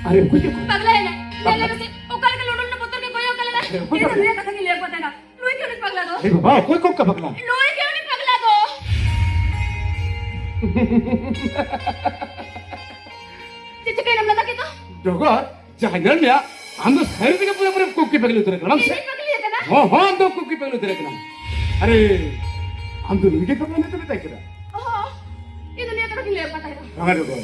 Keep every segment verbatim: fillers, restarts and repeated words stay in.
ᱟᱨᱮ, ᱚᱠᱚᱭ ᱪᱚ? ᱯᱟᱜᱽᱞᱟ ᱮᱱᱟᱭ᱾ ᱧᱮᱞ ᱢᱮ ᱥᱮ, ᱚᱠᱟ ᱞᱮᱠᱟ ᱞᱩᱰᱩ ᱞᱩᱰᱩ ᱵᱚᱛᱚᱨ ᱜᱮ ᱠᱚᱭᱚᱜ ᱠᱟᱞᱮ ᱠᱟᱱᱟ᱾ ᱟᱨᱮ, ᱚᱠᱚᱭ ᱤᱧ ᱫᱚ ᱯᱟᱜᱽᱞᱟ? ᱱᱩᱭᱟᱜ ᱠᱟᱛᱷᱟ ᱜᱮ ᱞᱟᱹᱭ ᱟᱠᱚ ᱛᱟᱦᱮᱱᱟ᱾ ᱱᱩᱭ ᱜᱮ ᱩᱱᱤ ᱯᱟᱜᱽᱞᱟ ᱫᱚ᱾ ᱮ ᱵᱟᱵᱟ, ᱚᱠᱚᱭ ᱠᱚ ᱚᱱᱠᱟ ᱯᱟᱜᱽᱞᱟ? ᱱᱩᱭ ᱜᱮ ᱩᱱᱤ ᱯᱟᱜᱽᱞᱟ ᱫᱚ᱾ ᱪᱮᱫ ᱪᱤᱠᱟᱹᱭᱮᱱᱟᱢ ᱞᱟᱹᱭ ᱠᱮᱫ ᱫᱚ? ᱰᱚᱜᱚᱨ, ᱡᱟᱦᱟᱸ ᱧᱮᱞ ᱢᱮᱭᱟ, ᱟᱢ ᱫᱚ ᱥᱟᱹᱨᱤ ᱛᱮᱜᱮ ᱯᱩᱨᱟᱹ ᱯᱩᱨᱤ ᱠᱩᱠᱤ ᱯᱟᱜᱽᱞᱤ ᱩᱛᱟᱹᱨ ᱟᱠᱟᱱᱟᱢ ᱥᱮ? ᱤᱧ ᱯᱟᱜᱽᱞᱤ ᱟᱠᱟᱱᱟ? ᱦᱚᱸ, ᱦᱚᱸ, ᱟᱢ ᱫᱚ ᱠᱩᱠᱤ ᱯᱟᱜᱽᱞᱤ ᱩᱛᱟᱹᱨ ᱟᱠᱟᱱᱟᱢ᱾ ᱟᱨᱮ, ᱟᱢ ᱫᱚ ᱱᱩᱭ ᱜᱮ ᱯᱟᱜᱽᱞᱟ ᱢᱮᱱᱛᱮ ᱢᱮᱛᱟᱭ ᱠᱟᱱᱟ? ᱦᱚᱸ, ᱤᱧ ᱫᱚ ᱱᱤᱭᱟᱹ ᱠᱟᱛᱷᱟ ᱜᱤᱧ ᱞᱟᱹᱭ ᱟᱠᱚ ᱛᱟᱦᱮᱸᱱᱟ᱾ ᱵᱟᱝᱟ ᱰᱚᱜᱚᱨ,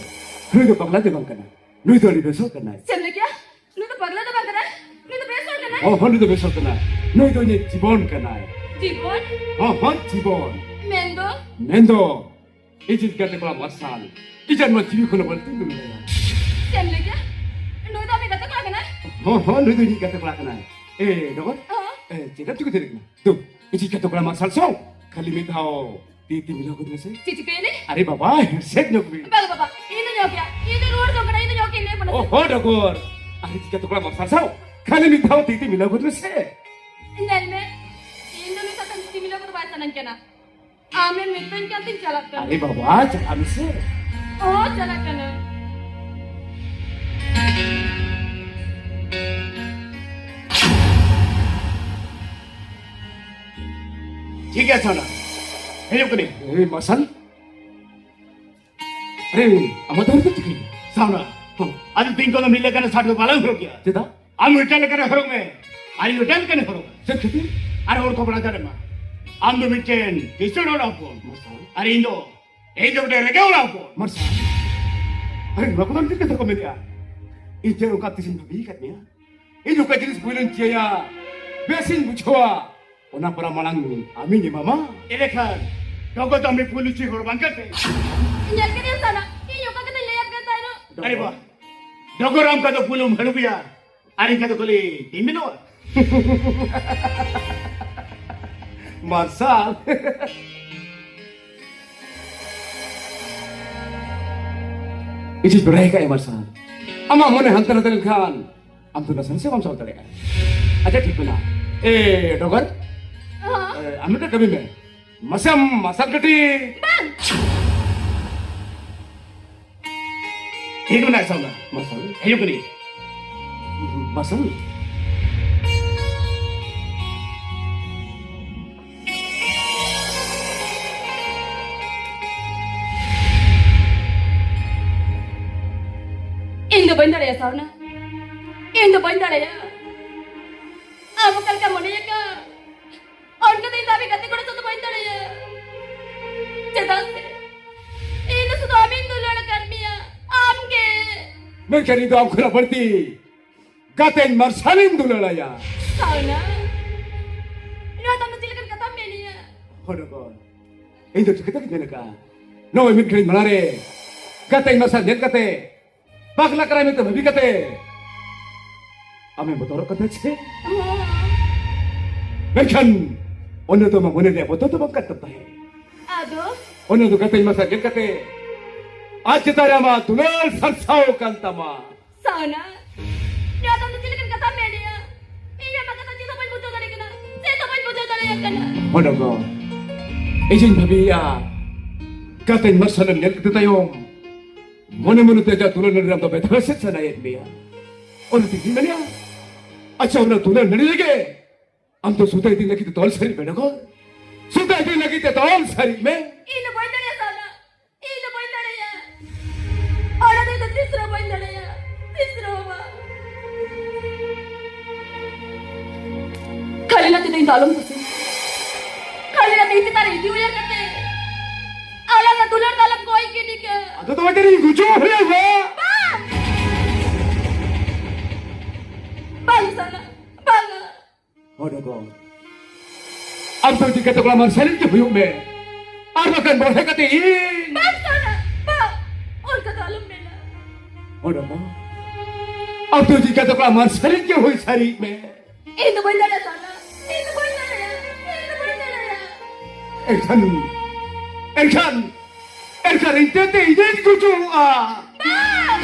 ᱱᱩᱭ ᱫᱚ ᱯᱟᱜᱽᱞᱟ ᱫᱚ ᱵᱟᱝ ᱠᱟᱱᱟ᱾ ᱱᱩᱭ ᱫᱚ ᱟᱹᱰᱤ ᱵᱮᱥ ᱦᱚᱲ ᱠᱟᱱᱟᱭ᱾ ᱪᱮᱫ ᱮᱢ ᱞᱟᱹᱭ ᱠᱮᱜᱼᱟ? ᱱᱩᱭ ᱫᱚ ᱯᱟᱜᱽᱞᱟ ᱫᱚ ᱵᱟᱝ ᱠᱟᱱᱟᱭ, ᱱᱩᱭ ᱫᱚ ᱵᱮᱥ ᱦᱚᱲ ᱠᱟᱱᱟᱭ᱾ ᱦᱚᱸ, ᱦᱚᱸ, ᱱᱩᱭ ᱫᱚ ᱵᱮᱥ ᱦᱚᱲ ᱠᱟᱱᱟᱭ᱾ ᱱᱩᱭ ᱫᱚ ᱤᱧᱟᱹᱜ ᱡᱤᱵᱚᱱ ᱠᱟᱱᱟᱭ᱾ ᱡᱤᱵᱚᱱ? ᱦᱚᱸ, ᱦᱚᱸ, ᱡᱤᱵᱚᱱ᱾ ᱢᱮᱱᱫᱚ? ᱢᱮᱱᱫᱚ, ᱤᱧᱤᱡ ᱜᱟᱛᱮ ᱠᱚᱲᱟ ᱢᱟᱨᱥᱟᱞ, ᱤᱧᱟᱹᱜ ᱱᱚᱣᱟ ᱡᱤᱣᱤ ᱠᱷᱚᱱ ᱵᱟᱹᱲᱛᱤ ᱫᱚ ᱢᱮᱱᱟᱭᱟ᱾ ᱪᱮᱫ ᱮᱢ ᱞᱟᱹᱭ ᱠᱮᱜᱼᱟ? ᱱᱩᱭ ᱫᱚ ᱟᱢᱤᱡ ᱜᱟᱛᱮ ᱠᱚᱲᱟ ᱠᱟᱱᱟᱭ? ᱦᱚᱸ, ᱦᱚᱸ, ᱱᱩᱭ ᱫᱚ ᱤᱧᱤᱡ ᱜᱟᱛᱮ ᱠᱚᱲᱟ ᱠᱟᱱᱟᱭ᱾ ᱮ, ᱰᱚᱜᱚᱨ? ᱦᱚᱸ᱾ ᱮ, ᱪᱮᱫ ᱮᱢ ᱪᱤᱠᱟᱹ ᱫᱟᱲᱮᱭᱟᱜ ᱠᱟᱱᱟ? ᱫᱩ, ᱤᱧᱤᱡ ᱜᱟᱛᱮ ᱠᱚᱲᱟ ᱢᱟᱨᱥᱟᱞ ᱥᱚᱸᱜ ᱠᱷᱟᱹᱞᱤ ᱢᱤᱫ ᱫᱷᱟᱣ ᱛᱤ ᱛᱤ ᱢᱤᱞᱟᱹᱣ ᱜᱚᱫ ᱢᱮᱥᱮ᱾ ᱪᱮᱫ ᱪᱤᱠᱟᱹᱭᱮᱱᱟ? ᱟᱨᱮ ᱵᱟᱵᱟ, handshake ᱧᱚᱜ ᱢᱮ᱾ ᱵᱟᱝ ᱵᱟᱵᱟ, ᱤᱧ ᱫᱚ ᱧᱚᱜ ᱜᱮᱭᱟ, ᱤᱧ ᱫᱚ ᱨᱩᱣᱟᱹᱲ ᱡᱚᱝ ᱠᱟᱱᱟ, ᱤᱧ ᱫᱚ ᱧᱚᱜ ᱜᱮᱭᱟ, ᱞᱟᱹᱭ ᱠᱟᱱᱟ᱾ ᱚ ᱦᱚ, ᱰᱚᱜᱚᱨ᱾ ᱟᱨᱮ ᱪᱤᱠᱟᱹ ᱛᱚ ᱠᱚᱲᱟ ᱢᱟᱨᱥᱟᱞ ᱥᱟᱶ ᱠᱷᱟᱹᱞᱤ ᱢᱤᱫ ᱫᱷᱟᱣ ᱛᱤ ᱛᱤ ᱢᱤᱞᱟᱹᱣ ᱜᱚᱫ ᱢᱮᱥᱮ᱾ ᱧᱮᱞ ᱢᱮ, ᱤᱧ ᱫᱚ ᱱᱩᱭ ᱥᱟᱶᱛᱮ ᱛᱤ ᱢᱤᱞᱟᱹᱣ ᱠᱚᱫᱚ ᱵᱟᱭ ᱥᱟᱱᱟᱧ ᱠᱟᱱᱟ᱾ ᱟᱢᱮᱢ ᱢᱤᱛᱟᱹᱧ ᱠᱟᱱ ᱛᱤᱧ ᱪᱟᱞᱟᱜ ᱠᱟᱱᱟ᱾ ᱟᱨᱮ ᱵᱟᱵᱟ, ᱪᱟᱞᱟᱜ ᱢᱮᱥᱮ᱾ ᱚ, ᱪᱟᱞᱟᱜ ᱠᱟᱱᱟ᱾ ᱴᱷᱤᱠ ᱜᱮᱭᱟ, ᱥᱟᱱᱟ᱾ ᱦᱤᱡᱩᱜ ᱠᱟᱹᱱᱟᱹᱧ᱾ ᱮ, ᱢᱟᱨᱥᱟᱞ᱾ ᱟᱨᱮ, ᱟᱢᱟᱜ ᱫᱚ ᱦᱚᱨ ᱫᱚ ᱪᱤᱠᱟᱹᱭᱮᱱᱟ? ᱥᱟᱣᱱᱟ᱾ ᱦᱚᱸ᱾ ᱟᱫᱚ ᱛᱤᱧ ᱠᱚᱫᱚ ᱢᱤᱫ ᱞᱮᱠᱟᱱ shirt ᱫᱚ ᱵᱟᱞᱟᱝ ᱦᱚᱨᱚᱜ ᱜᱮᱭᱟ᱾ ᱪᱮᱫᱟᱜ? ᱟᱢ ᱢᱤᱫᱴᱟᱝ ᱞᱮᱠᱟᱱ ᱦᱚᱨᱚᱜ ᱢᱮ, ᱟᱨ ᱤᱧ ᱢᱤᱫᱴᱟᱝ ᱞᱮᱠᱟᱱ ᱦᱚᱨᱚᱜᱟ᱾ ᱪᱮᱫ ᱠᱷᱟᱹᱛᱤᱨ? ᱟᱨ ᱦᱚᱲ ᱠᱚ ᱵᱟᱲᱟᱭ ᱫᱟᱲᱮᱭᱟᱜ ᱢᱟ᱾ ᱟᱢ ᱫᱚ ᱢᱤᱫᱴᱮᱱ ᱠᱤᱥᱟᱹᱬ ᱦᱚᱲ ᱦᱚᱯᱚᱱ᱾ ᱢᱟᱥᱮ᱾ ᱟᱨ ᱤᱧ ᱫᱚ, ᱤᱧ ᱫᱚ ᱢᱤᱫᱴᱮᱱ ᱨᱮᱸᱜᱮᱡ ᱦᱚᱲ ᱦᱚᱯᱚᱱ᱾ ᱢᱟᱥᱮ᱾ ᱟᱨᱮ, ᱱᱚᱣᱟ ᱠᱚᱫᱚ ᱪᱮᱫ ᱠᱟᱛᱷᱟ ᱠᱚ ᱢᱮᱱᱮᱜᱼᱟ? ᱤᱧ ᱪᱮᱫ ᱚᱱᱠᱟ ᱛᱤᱥᱤᱧ ᱵᱷᱟᱹᱵᱤ ᱟᱠᱟᱫ ᱢᱮᱭᱟ? ᱤᱧ ᱚᱠᱟ ᱡᱤᱱᱤᱥ ᱯᱩᱭᱞᱩᱧ ᱪᱤᱭᱟᱹᱭᱟ, ᱵᱮᱥᱤᱧ ᱵᱩᱡᱷᱟᱹᱣᱟ, ᱚᱱᱟ ᱯᱚᱨᱟ ᱢᱟᱲᱟᱝ ᱟᱢᱤᱧ ᱮᱢᱟᱢᱟ᱾ ᱮᱸᱰᱮᱠᱷᱟᱱ ᱰᱚᱜᱚᱨ ᱫᱚ ᱟᱢᱤᱡ ᱯᱩᱭᱞᱩ ᱪᱤ ᱦᱚᱲ ᱵᱟᱝ ᱠᱟᱱ ᱛᱮ? ᱧᱮᱞ ᱠᱮᱫᱮᱭᱟᱢ ᱥᱟᱱᱟ, ᱤᱧ ᱚᱠᱟ ᱠᱟᱛᱷᱟᱧ ᱞᱟᱹᱭᱟᱫ ᱢᱮᱭᱟ ᱛᱟᱭᱱᱚᱢ? ᱟᱨᱮ ᱵᱟ, ᱰᱚᱜᱚᱨ ᱟᱢ ᱠᱟ ᱫᱚ ᱯᱩᱭᱞᱩᱢ ᱦᱟᱹᱲᱩᱵᱮᱭᱟ, ᱟᱨ ᱤᱧ ᱠᱟ ᱫᱚ ᱠᱷᱟᱹᱞᱤ ᱛᱤᱧ ᱢᱮᱱᱚᱜᱼᱟ᱾ ᱢᱟᱨᱥᱟᱞ᱾ ᱤᱧᱤᱧ ᱵᱟᱲᱟᱭ ᱠᱟᱜ ᱢᱟᱨᱥᱟᱞ, ᱟᱢᱟᱜ ᱢᱚᱱᱮ ᱦᱟᱱᱛᱮ ᱱᱟᱛᱮ ᱞᱮᱱᱠᱷᱟᱱ ᱟᱢ ᱫᱚ ᱱᱟᱥᱮ ᱱᱟᱥᱮ ᱵᱟᱢ ᱥᱟᱵ ᱫᱟᱲᱮᱭᱟᱜᱼᱟ᱾ ᱟᱪᱪᱷᱟ, ᱴᱷᱤᱠ ᱢᱮᱱᱟᱜᱼᱟ᱾ ᱮ, ᱰᱚᱜᱚᱨ? ᱦᱚᱸ? ᱮ, ᱟᱢ ᱢᱤᱫᱴᱮᱱ ᱠᱟᱹᱢᱤ ᱢᱮ᱾ ᱢᱟᱥᱮ ᱟᱢ ᱢᱟᱨᱥᱟᱞ ᱠᱟᱹᱴᱤᱡ᱾ ᱵᱟᱝ᱾ ᱴᱷᱤᱠ ᱢᱮᱱᱟᱜᱼᱟ ᱥᱟᱣᱱᱟ᱾ ᱢᱟᱨᱥᱟᱞ᱾ ᱦᱤᱡᱩᱜ ᱠᱟᱹᱱᱟᱹᱧ᱾ ᱢᱟᱨᱥᱟᱞ᱾ ᱤᱧ ᱫᱚ ᱵᱟᱹᱧ ᱫᱟᱲᱮᱭᱟᱜᱼᱟ ᱥᱟᱣᱱᱟ, ᱤᱧ ᱫᱚ ᱵᱟᱹᱧ ᱫᱟᱲᱮᱭᱟᱜᱼᱟ᱾ ᱟᱢ ᱚᱠᱟ ᱞᱮᱠᱟ ᱢᱚᱱᱮᱭᱟᱠᱟᱫ, ᱚᱱᱠᱟ ᱫᱚ ᱤᱧ ᱫᱚ ᱟᱢᱤᱡ ᱜᱟᱛᱮ ᱠᱚᱲᱟ ᱥᱟᱶ ᱫᱚ ᱵᱟᱹᱧ ᱫᱟᱲᱮᱭᱟᱜᱼᱟ᱾ ᱪᱮᱫᱟᱜ ᱥᱮ ᱤᱧ ᱫᱚ ᱥᱩᱫᱷᱩ ᱟᱢᱤᱧ ᱫᱩᱞᱟᱹᱲ ᱟᱠᱟᱫ ᱢᱮᱭᱟ, ᱟᱢ ᱜᱮ᱾ ᱢᱮᱱᱠᱷᱟᱱ ᱤᱧ ᱫᱚ ᱟᱢ ᱠᱷᱚᱱᱟᱜ ᱵᱟᱹᱲᱛᱤ ᱜᱟᱛᱮᱧ ᱢᱟᱨᱥᱟᱞᱤᱧ ᱫᱩᱞᱟᱹᱲᱟᱭᱟ᱾ ᱥᱟᱣᱱᱟ, ᱱᱚᱣᱟ ᱫᱚ ᱟᱢ ᱫᱚ ᱪᱮᱫ ᱞᱮᱠᱟᱱ ᱠᱟᱛᱷᱟᱢ ᱢᱮᱱᱮᱜᱼᱟ? ᱦᱚᱲ ᱠᱚ, ᱤᱧ ᱫᱚ ᱪᱤᱠᱟᱹᱛᱮᱧ ᱢᱮᱱ ᱟᱠᱟᱫᱼᱟ? ᱱᱚᱜᱼᱚᱭ ᱢᱤᱫ ᱜᱷᱟᱹᱲᱤᱡ ᱢᱟᱲᱟᱝ ᱨᱮ ᱜᱟᱛᱮᱧ ᱢᱟᱨᱥᱟᱞ ᱧᱮᱞ ᱠᱟᱛᱮ ᱵᱟᱯᱞᱟ ᱠᱟᱱᱟᱭ ᱢᱮᱱᱛᱮ ᱵᱷᱟᱹᱵᱤ ᱠᱟᱛᱮ ᱟᱢᱮᱢ ᱵᱚᱛᱚᱨᱚᱜ ᱠᱟᱱ ᱛᱟᱦᱮᱸ ᱥᱮ? ᱢᱮᱱᱠᱷᱟᱱ ᱚᱱᱟ ᱫᱚ ᱟᱢᱟᱜ ᱢᱚᱱᱮ ᱨᱮᱭᱟᱜ ᱵᱚᱛᱚᱨ ᱫᱚ ᱵᱟᱝ ᱠᱟᱱ ᱛᱟᱢ ᱛᱟᱦᱮᱸ᱾ ᱟᱫᱚ? ᱚᱱᱟ ᱫᱚ ᱜᱟᱛᱮᱧ ᱢᱟᱨᱥᱟᱞ ᱧᱮᱞ ᱠᱟᱛᱮ ᱟᱡ ᱪᱮᱛᱟᱱ ᱨᱮ ᱟᱢᱟᱜ ᱫᱩᱞᱟᱹᱲ ᱥᱟᱨᱥᱟᱣ ᱠᱟᱱ ᱛᱟᱢᱟ᱾ ᱥᱟᱣᱱᱟ, ᱱᱚᱣᱟ ᱫᱚ ᱟᱢ ᱫᱚ ᱪᱮᱫ ᱞᱮᱠᱟᱱ ᱠᱟᱛᱷᱟᱢ ᱢᱮᱱᱮᱜᱼᱟ? ᱤᱧ ᱟᱢᱟᱜ ᱠᱟᱛᱷᱟ ᱪᱮᱫ ᱦᱚᱸ ᱵᱟᱹᱧ ᱵᱩᱡᱷᱟᱹᱣ ᱫᱟᱲᱮᱭᱟᱜ ᱠᱟᱱᱟ, ᱪᱮᱫ ᱦᱚᱸ ᱵᱟᱹᱧ ᱵᱩᱡᱷᱟᱹᱣ ᱫᱟᱲᱮᱭᱟᱜ ᱠᱟᱱᱟ᱾ ᱦᱚᱰᱚᱜᱚ, ᱤᱧᱤᱧ ᱵᱷᱟᱹᱵᱤᱭᱮᱜᱼᱟ, ᱜᱟᱛᱮᱧ ᱢᱟᱨᱥᱟᱞᱮᱢ ᱧᱮᱞ ᱠᱮᱫᱮ ᱛᱟᱭᱚᱢ ᱢᱚᱱᱮ ᱢᱚᱱᱮᱛᱮ ᱡᱟ ᱫᱩᱞᱟᱹᱲ ᱱᱟᱹᱲᱤ ᱟᱢ ᱫᱚ ᱵᱮᱫᱷᱟᱣ ᱥᱮᱫ ᱥᱟᱱᱟᱭᱮᱫ ᱢᱮᱭᱟ᱾ ᱚᱱᱟ ᱛᱮᱜᱤᱧ ᱢᱮᱱᱮᱜᱼᱟ, ᱟᱪᱪᱷᱟ, ᱚᱱᱟ ᱫᱩᱞᱟᱹᱲ ᱱᱟᱹᱲᱤ ᱨᱮᱜᱮ ᱟᱢ ᱫᱚ ᱥᱩᱫᱷᱟᱹ ᱤᱫᱤ ᱞᱟᱹᱜᱤᱫ ᱛᱮ ᱛᱚᱞ ᱥᱟᱹᱨᱤ ᱢᱮ ᱰᱚᱜᱚᱨ᱾ ᱥᱩᱫᱷᱟᱹ ᱤᱫᱤ ᱞᱟᱹᱜᱤᱫ ᱛᱮ ᱛᱚᱞ ᱥᱟᱹᱨᱤ ᱢᱮ᱾ ᱤᱧ ᱫᱚ ᱵᱟᱹᱧ ᱫᱟᱲᱮᱭᱟᱜᱼᱟ ᱥᱟᱣᱱᱟ, ᱤᱧ ᱫᱚ ᱵᱟᱹᱧ ᱫᱟᱲᱮᱭᱟᱜᱼᱟ᱾ ᱚᱱᱟ ᱫᱚ ᱤᱧ ᱫᱚ ᱛᱤᱥ ᱨᱮᱦᱚᱸ ᱵᱟᱹᱧ ᱫᱟᱲᱮᱭᱟᱜᱼᱟ, ᱛᱤᱥ ᱨᱮᱦᱚᱸ ᱵᱟᱝ᱾ ᱠᱷᱟᱹᱞᱤ ᱱᱟᱛᱮ ᱫᱚ ᱤᱧ ᱫᱚ ᱟᱞᱚᱢ ᱠᱩᱥᱤᱧᱟ᱾ ᱠᱷᱟᱹᱞᱤ ᱱᱟᱛᱮ ᱤᱧ ᱪᱮᱛᱟᱱ ᱨᱮ ᱤᱫᱤ ᱩᱭᱦᱟᱹᱨ ᱠᱟᱛᱮ ᱟᱞᱟᱝᱟᱜ ᱫᱩᱞᱟᱹᱲ ᱫᱚ ᱟᱞᱚᱢ ᱠᱚᱭ ᱜᱤᱰᱤ ᱠᱟᱜ᱾ ᱟᱫᱚ ᱛᱚᱵᱮ ᱪᱮᱫ ᱤᱧ ᱜᱩᱡᱩᱜ ᱦᱩᱭᱩᱜᱼᱟ? ᱵᱟᱝ! ᱵᱟᱝ ᱥᱟᱣᱱᱟ, ᱵᱟᱝᱟ᱾ ᱦᱚᱰᱚᱜᱚ, ᱟᱢ ᱫᱚ ᱪᱤᱠᱟᱹᱛᱮ ᱠᱚᱲᱟ ᱢᱟᱨᱥᱟᱞᱤᱡ ᱜᱮ ᱦᱩᱭᱩᱜ ᱢᱮ, ᱟᱨ ᱵᱟᱠᱷᱟᱱ ᱵᱚᱲᱦᱮ ᱠᱟᱛᱮ ᱤᱧ᱾ ᱵᱟᱝ ᱥᱟᱣᱱᱟ, ᱵᱟᱝ, ᱚᱱᱠᱟ ᱫᱚ ᱟᱞᱚᱢ ᱢᱮᱱᱟ᱾ ᱦᱚᱰᱚᱜᱚ, ᱟᱢ ᱫᱚ ᱪᱤᱠᱟᱹᱛᱮ ᱠᱚᱲᱟ ᱢᱟᱨᱥᱟᱞᱤᱡ ᱜᱮ ᱦᱩᱭ ᱥᱟᱹᱨᱤᱜ ᱢᱮ᱾ ᱤᱧ ᱫᱚ ᱵᱟᱹᱧ ᱫᱟᱲᱮᱭᱟᱜᱼᱟ ᱥᱟᱣᱱᱟ, ᱤᱧ ᱫᱚ ᱵᱟᱹᱧ ᱫᱟᱲᱮᱭᱟᱜᱼᱟ, ᱤᱧ ᱫᱚ ᱵᱟᱹᱧ ᱫᱟᱲᱮᱭᱟᱜᱼᱟ᱾ ᱮᱱᱠᱷᱟᱱ, ᱮᱱᱠᱷᱟᱱ, ᱮᱱᱠᱷᱟᱱ ᱤᱧ ᱛᱮ ᱤᱧᱤᱧ ᱜᱩᱡᱩᱜᱼᱟ᱾ ᱵᱟᱝ!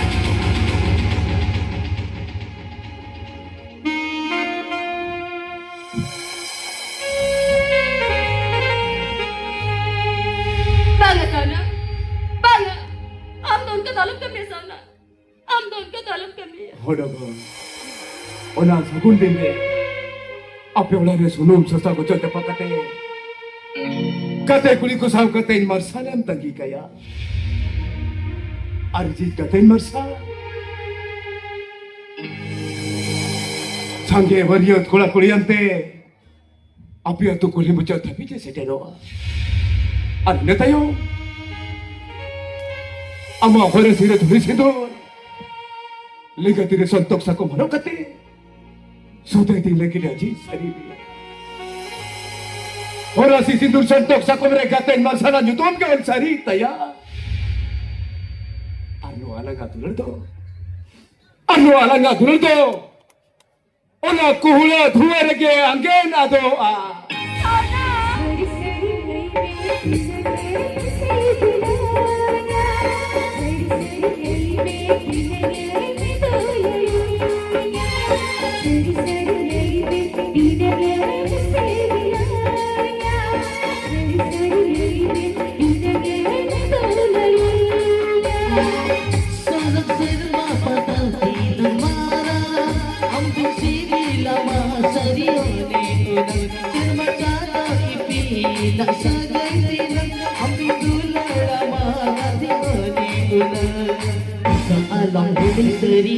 ᱵᱟᱝᱟ ᱥᱟᱣᱱᱟ, ᱵᱟᱝᱟ, ᱟᱢ ᱫᱚ ᱚᱱᱠᱟ ᱫᱚ ᱟᱞᱚᱢ ᱠᱟᱹᱢᱤᱭᱟ ᱥᱟᱣᱱᱟ᱾ ᱚᱱᱟ ᱥᱟᱹᱜᱩᱱ ᱫᱤᱱ ᱨᱮ ᱟᱯᱮ ᱚᱲᱟᱜ ᱨᱮ ᱥᱩᱱᱩᱢ ᱥᱟᱥᱟᱝ ᱚᱡᱚᱜ ᱡᱟᱯᱟᱜ ᱠᱟᱛᱮ, ᱜᱟᱛᱮ ᱠᱩᱲᱤ ᱠᱚ ᱥᱟᱶ ᱠᱟᱛᱮ ᱤᱧ ᱢᱟᱨᱥᱟᱞᱮᱢ ᱛᱟᱺᱜᱤ ᱠᱟᱭᱟ᱾ ᱟᱨ ᱡᱤᱡ ᱜᱟᱛᱮ ᱢᱟᱨᱥᱟᱞ ᱥᱟᱸᱜᱮ ᱵᱟᱹᱨᱭᱟᱹᱛ ᱠᱚᱲᱟ ᱠᱩᱲᱤ ᱟᱱᱛᱮ ᱟᱯᱮ ᱟᱹᱛᱩ ᱠᱩᱞᱦᱤ ᱢᱩᱪᱟᱹᱫ ᱫᱷᱟᱹᱵᱤᱡ ᱮ ᱥᱮᱴᱮᱨᱚᱜᱼᱟ᱾ ᱟᱨ ᱤᱱᱟᱹ ᱛᱟᱭᱚᱢ ᱟᱢᱟᱜ ᱦᱚᱨᱮ ᱥᱤᱨᱟᱹ ᱫᱷᱩᱲᱤ ᱥᱤᱸᱫᱩᱨ ᱞᱮᱸᱜᱟ ᱛᱤᱨᱮ ᱥᱚᱱᱛᱚᱠ ᱥᱟᱠᱚᱢ ᱦᱚᱨᱚᱜ ᱠᱟᱛᱮ ᱥᱩᱫᱷᱟᱹ ᱫᱤ ᱞᱟᱹᱜᱤᱫ ᱟᱹᱡᱤᱡ ᱥᱟᱹᱨᱤ ᱨᱮ ᱦᱚᱨᱟᱥᱤ ᱥᱤᱸᱫᱩᱨ ᱥᱚᱱᱛᱚᱠ ᱥᱟᱠᱚᱢ ᱨᱮ ᱜᱟᱛᱮ ᱢᱟᱨᱥᱟᱞᱟ ᱧᱩᱛᱩᱢ ᱜᱮ ᱚᱞ ᱥᱟᱹᱨᱤ ᱛᱟᱭᱟ᱾ ᱟᱨ ᱱᱚᱣᱟ ᱞᱟᱸᱜᱟ ᱫᱩᱞᱟᱹᱲ ᱫᱚ, ᱟᱨ ᱱᱚᱣᱟ ᱞᱟᱸᱜᱟ ᱫᱩᱞᱟᱹᱲ ᱫᱚ ᱚᱱᱟ ᱠᱩᱦᱩᱲᱟᱹ ᱫᱷᱩᱣᱟᱹ ᱨᱮᱜᱮ ᱟᱸᱜᱮᱱ ᱟᱫᱚᱜᱼᱟ᱾ ᱥᱟᱨᱟ ᱥᱮᱨᱢᱟ ᱯᱟᱛᱟ ᱛᱤᱱ ᱢᱟᱨᱟᱝ, ᱟᱢ ᱵᱤᱱ ᱥᱤᱵᱤᱞᱟᱢᱟ ᱥᱟᱹᱨᱤ ᱚᱱᱮ ᱩᱱᱟᱹᱝ᱾ ᱥᱮᱨᱢᱟ ᱪᱟᱸᱫᱚ ᱤᱯᱤᱞᱟᱜ ᱥᱟᱹᱜᱟᱹᱭ ᱛᱤᱱᱟᱹᱝ, ᱟᱢ ᱵᱤᱱ ᱫᱩᱞᱟᱹᱲᱟᱢᱟ ᱥᱟᱹᱨᱤ ᱚᱱᱮ ᱩᱱᱟᱹᱝ᱾ ᱟᱞᱚᱢ ᱵᱩᱡᱽ ᱥᱟᱹᱨᱤ